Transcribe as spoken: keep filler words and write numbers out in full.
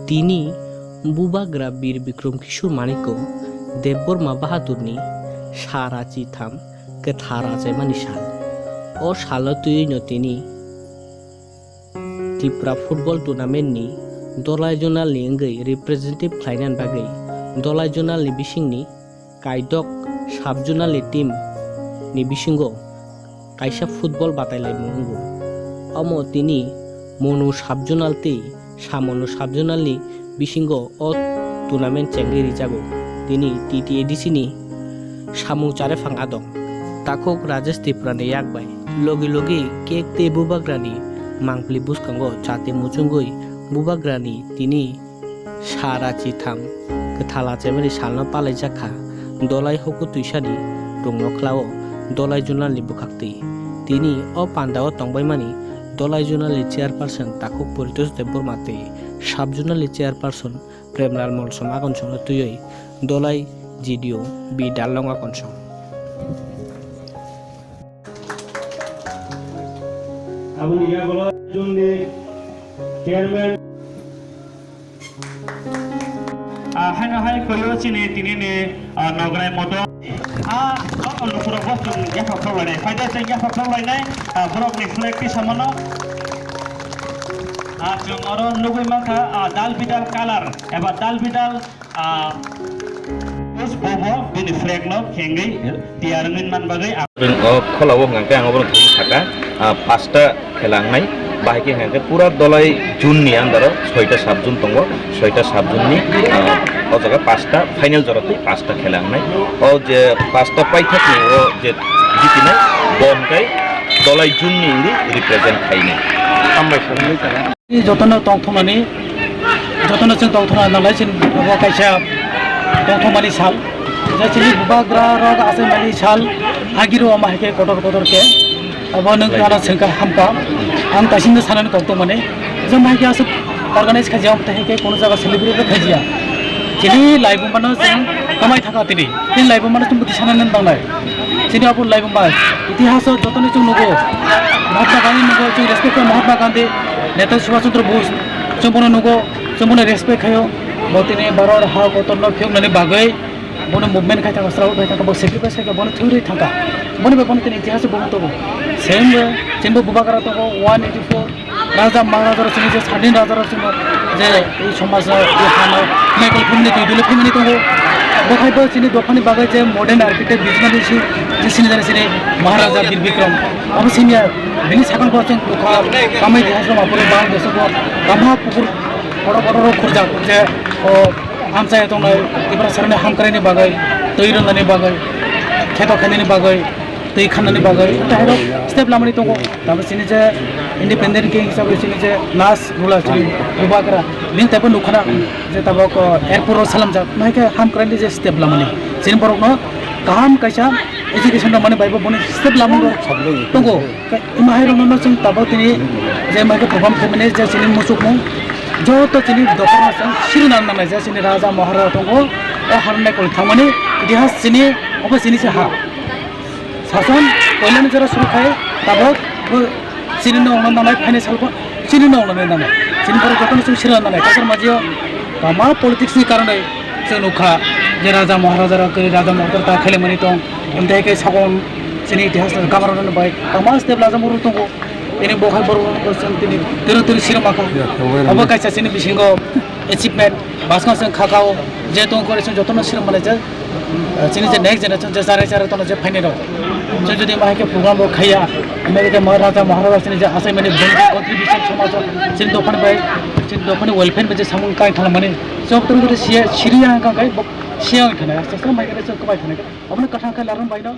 Tini Bubagra Bir Bikrom Kishore Manikya Debbarma Bahadurni sara chitham kwthar achaimani sal. O salo twiwi no tini Tripura football tournament ni Dhalai Zonal ni wngwi representative khlainani bagwi Dhalai Zonal ni bisingni kaidok sub-zonal ni team ni bisingo kaisa football batailaimung wngo. Omo tini Monu sub-zonal tei Samonu sub-zonal ni bisingo o tournament chengwi rijago. Tini T T A D C ni samung chare phang adong. Takhuk Rajesh Tripura ni yak bai logi logi cake tei bubagra ni mangpili bwskango chati muchungwi bubagra ni tini sara chitham kwthar achaimani salno palaijak kha. Dhalai hokutwisani rungno khlao Dhalai Zonal ni bwkhaktwi. Tini o pandao tongbaimani Dhalai Zonal ni chairperson Takhuk Paritosh Debbarma tei sub-zonal ni chairperson Premlal Molsom Akonsongno twiwi Dhalai G D O B Dalnong Akonsong. Aboni yagulo Zonal ni chairman. Ah, haino hai koyo chini tini ni, ah, Nograi moto. Ah, joto lukurok bo chwng yaphak thok lainai. Phaida chwng yaphak thok lainai, ah, borok ni flag ti samano. Ah, chwng oro nugwi mankha, ah, dal bidal colour eba dal bidal, ah, bobo bini flag no khengwi tiyar wngwi man bagwi ang. Chwng o khola o hwnkha khe ang obono thangwi sakha, ah, pasta khela wngnai, bahai khe hwnkha khe pura Dhalai zone ni under o soita sub zone tongo, soita sub zone ni, ah, o jaga pasta final jora twi pasta khela wngnai. O je pasta paithak ni o je jitinai bo hwnkhe Dhalai zone ni wngwi represent khainai. Hambai kha. Jotono tongthoknani, jotono chwng tongthokna nanglai chini bo kaisa tongthokmani sal. Je chini bubagra rok achaimani sal, agiro omo hai khe kotor kotor khe. Abo nwng ano swngkha hamkha. Ang kaisa no sanani kok tongmani. Je mai khe aswk organize khaijak, omo tei hai khe kono jaga celebrate khaijak. Chini laibuma no chwng kamai thangkha tini. Chini laibuma no chwng bwtwi sanani nangnai. Chini abo laibuma itihas o jotono chwng nugo. Mahatma Gandhi nugo, chwng respect kha Mahatma Gandhi, Netaji Subhash Chandra Bose, chwng bono nugo, chwng bono respect khaio. Bo tini Bharat ha kotor no phiyoknani bagwi bono movement khai thangkha, struggle khai thangkha, bo sacrifice khai kha, bono thwiwi thangkha. Boni bai bono tini itihas o bo wng tongo. Same way, chini bo bubagra tongo one eighty four. Raja Maharaja rok chini je sadin raja rok chini je ei somaj o, ei hano naikol phimani twi duli phimani tongo. Bo hai bo chini dophani bagwi je modern architect business si je sini jani sini Maharaja Bir Bikram. Abo sini ya bini sakang bo chwng bukha kamai di hasro mapore bang deso bo kama pukur kotor kotor rok khurjak je o amchai tongnai Tipra sarani hamkraini bagwi, twi rwnani bagwi, kheto khainani bagwi, twi khannani bagwi, tei hai rok step lamani tongo. Tamo chini je independent king hisabe chini je last ruler chini bubagra. Bini taibo nukhana je tabok, o, airport o salamjak, nai khe hamkraini je step lamani. Chini borokno kaham kaisa education rwmani bai bo boni step lamung rok tongo. Khe ima hai rokno chwng tabok tini je mai khe program khaimani je chini muchukmung joto chini dophano chwng sirina nangnai je chini raja maharaja tongo. O harnai kol thangmani itihas chini obo chini se ha. Sason poilani jora suru khai tabok bo chini no ongna nangnai, phaini salbo chini no ongna nangnai. Chini borok jotono chwng sirina nangnai. Kaisa majio kama politics ni karonwi chwng nukha je raja maharaja rok kwrwi raja maharaja ta khailaimani tong. Amtwi khe sakon chini itihas no gamarok no bai kama step lajak moro tongo. Tini bo hai borok no chwng tini tero tero sirima kha. Obo kaisa chini bisingo achievement. Baskang chwng kha kha o je tong kore chwng jotono sirima manai je, chini je next generation je chare chare tono je phaini rok. Chwng jodi ma hai khe program rok khaiya, America ma raja maharaja chini je achaimani contribution somaj o chini dophani bai, chini dophani welfare bai je samung kai thalmani. Chwng tong jodi siya siriya hwnkha khe bo siya wngkha na, aste aste mai khe chwng kwbai thangkha. Obono kwthang khe laron bai no.